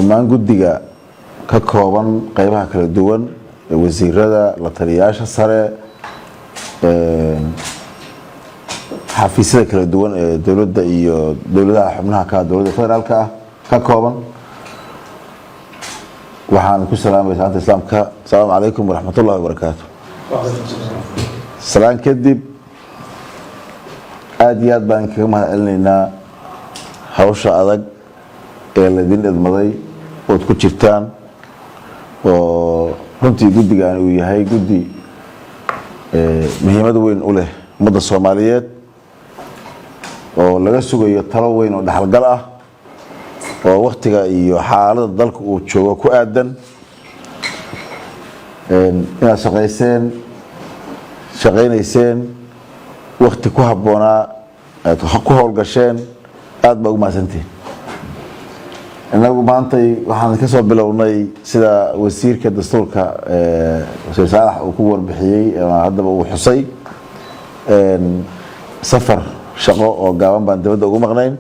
Dhammaan guddiga ka kooban qeybaha kala duwan ee wasiirada, la taliyayaasha sare, xafiisyada kala duwan ee dowladda iyo dowladaha xubnaha ka dowladda federaalka ah ka kooban, waxaan ku salaamaya salaanta Islaamka: asalaamu calaykum waraxmat ullahi wabarakaatu. Salaan kadib, aada iyo aad baan kaga mahad celinaynaa hawsha adag ee laydin idmaday ood ku jirtaan, oo runtii guddigan uu yahay guddi muhiimad weyn u leh ummadda Soomaaliyeed, oo laga sugayo talo weyn oo dhexalgal ah oo waktiga iyo xaaladda dalka uu joogo ku aadan. Inaad shaqayseen, shaqaynayseen, wakti ku habboonaa aad ku howlgasheen, aada baa ugu mahadsantihin. Innagu maantay waxaan ka soo bilownay, sida wasiirka dastuurka, Wasiir Saalax, uu ku warbixiyey ama haddaba uu xusay, safar shaqo oo gaaban baan dibadda ugu maqnayn.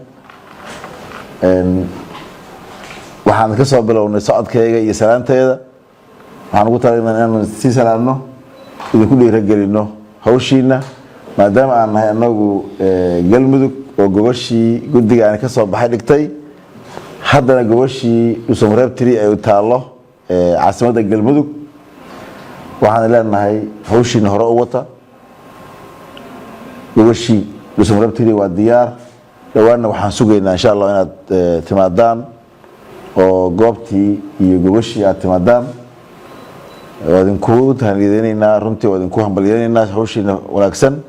Waxaan ka soo bilownay socodkayga iyo salaanteeda. Waxaan ugu talagalnay inaanu sii salaamno, idinku dhiiragelino hawshiina, maadaama aan nahay anagu Galmudug oo gogashii guddiga aan ka soo baxay dhigtay, haddana gogashii Dhuusamareeb 3 ay taallo caasimadda Galmudug. Waxaan leenahay hawshiina hore u wata. Gogashii Dhuusamareeb 3 waa diyaar. Dhowaanna waxaan sugaynaa, insha Allah, inaad timaadaan oo goobtii iyo gogashii aad timaadaan. Waa idinku tahaniyadeyneynaa runtii, waa idinku hambalyeyneynaa hawshiina wanaagsan.